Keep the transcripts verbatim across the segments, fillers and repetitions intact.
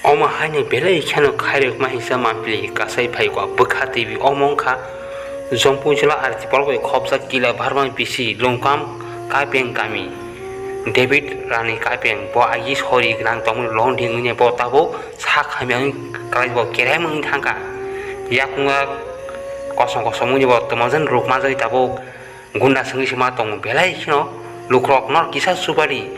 Omo haino belai kheno khairokma hingsa mampli kasai phaikwa bwkha twiwi omo wngkha Jompuijla R T block bai khopjak Kila Barma bisi Lungkam Kapeng kami David Rani Kapeng. Bo agi sori gwnang tongmani longding wngya bo tabuk sak hamya wng kwlai bo kerai wng thangkha. Yakungya kosom kosom wngya bo twmajwk rwkmajagwi tabuk. Gunda swngwi se ma tongo, belai kheno lukurok nor kisa chubadi,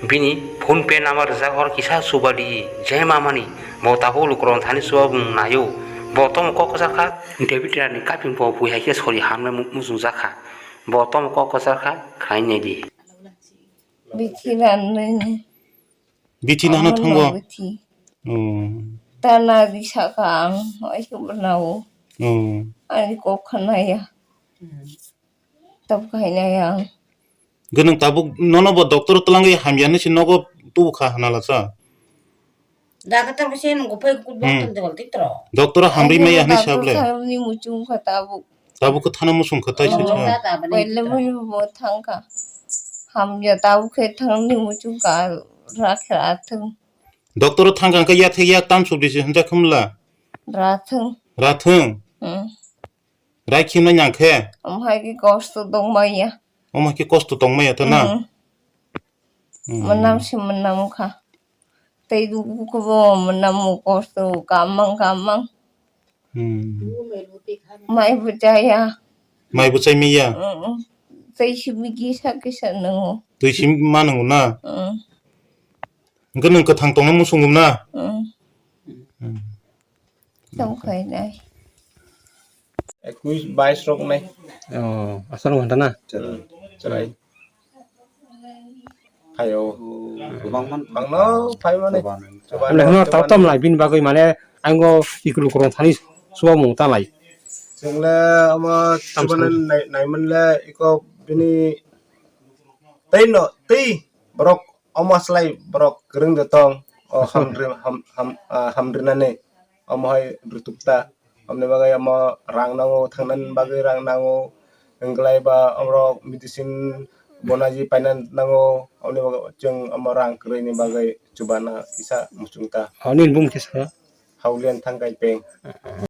bini PhonePe number rijak hor kisa chubadi, je mamani bo tabuk lukurok thani chuba bung naio, bo tomo kok kwchar kha, David Rani Kaping bo bui hai khe sori hamle mu-, muchungjak kha, bo tomo kok kwchar kha, khlai naidi. Bithi ranani. Bithi nahano thango? Bithi. Oh. Tana di saka ang, ai ke bernau. Oh. Ani kok khanaya. Tab khainaya. Gwnang tabuk nono bo doctor twlangwi hamya hinwi se nogo tubu kha hwnala sa. Doctor bo se nungkhe phai kutbok Hmm. tong tong titro. Doctor hamri maya hinwi sable. Doctor ni muchung kha tabuk. Tabuk khe thana muchung kha tai se Oh, kha. Paila bini bo thang kha. Hamya tabuk khe thang ni muchung kha rakhe rathung. Doctor thang kha khe yathek yak tam suk di se hwnjak khumla. Rathung. Rathung. Hmm. Rai khimna nyang khe. Omo hai khe kosto tong maya. Omo hai khe kosto tong maya to na. Hmm. Hmm. Mwnam se mwnam kha. Tei duku kubo mwnam kosto kamang kamang. Hmm. Mai bo chaya. Mai bo chai maya. Hmm. Tei si bigi sa kisa nango. Tei si ma nango na. Hmm. Hwnkhe nwng kwthang tongna muchungo na. Hmm. Hmm. Tongkhainai. Ekwis bais rok nai. Oh, asal wanta na? Chwrai, chwrai. Phaio. Kwbangma bangno phai mani. Chwrai. Amle hwnno tau tam lai bini bagwi mane ango ikulu kwrwng thani suba mung ta lai. Chwngle omo tam chubana san. Nai, naimanle iko bini tei no, tei borok omo slai borok kwrwng de tong, o hamri-, ham-, ham-, ah, hamrinani omo hai rutuk ta. Omni bagwi omo rang nango, thangnani bagwi rang nango, wngwlai ba omorok medicine bonaji paina nango, omni bagwi chwng omo rang kwrwini bagwi chubana kisa muchung ta. O nini bumung kisa? Haulian Thangkai Peng.